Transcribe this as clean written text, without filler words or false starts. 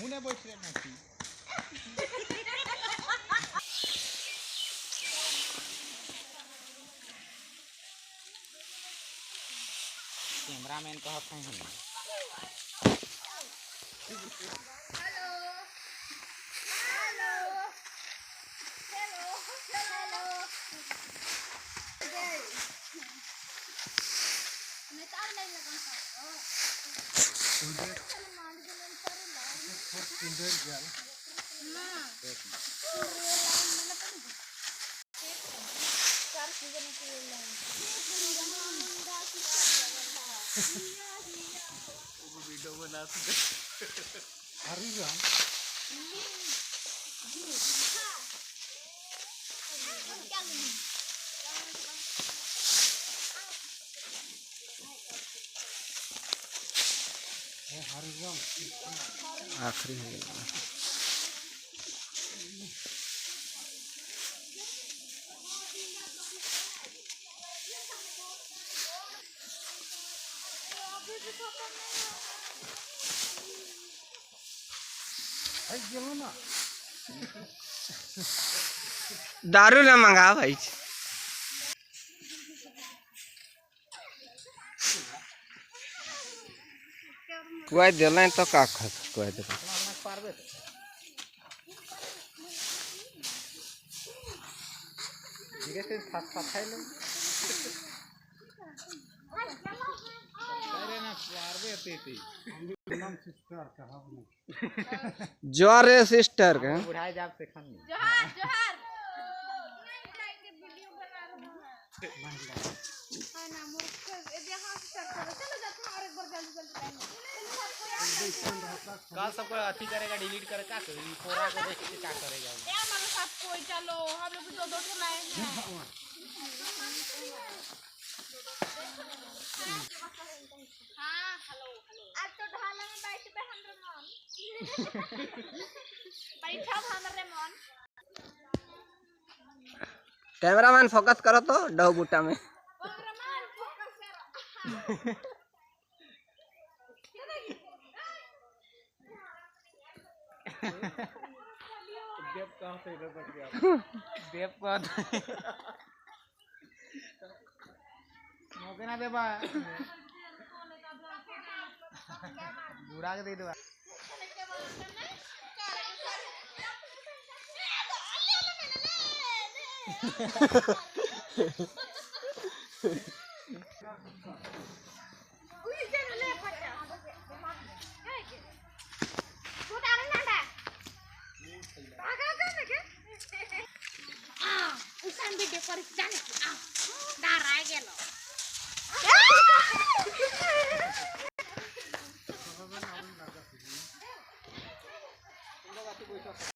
हुने बैठ रे नाची कैमरामैन कहत हैं। Hello hello hello hello मैं तार नहीं लगा वीडियो बना आखिरी हो गया। दारू ना मंगा भाई। कोई दिल तो का कोई दिल जोर रे सिस्टर के जोहार जोहार कल सबको अथी करेगा डिलीट करे का करी फोरा को देख के का करेगा ए हमारे साथ कोई चलो हम लोग दो दो ठो लाए हैं। हां हेलो हेलो आज तो ढाला में बैठ पे हमरे मन बैठा हमरे मन। कैमरामैन फोकस करो तो डो बूटा में। कैमरामैन फोकस करो। देव कहाँ से इधर तक गया देव को मौके ना देबा बुढ़ा के दे देबा। वीडियो पर जाने।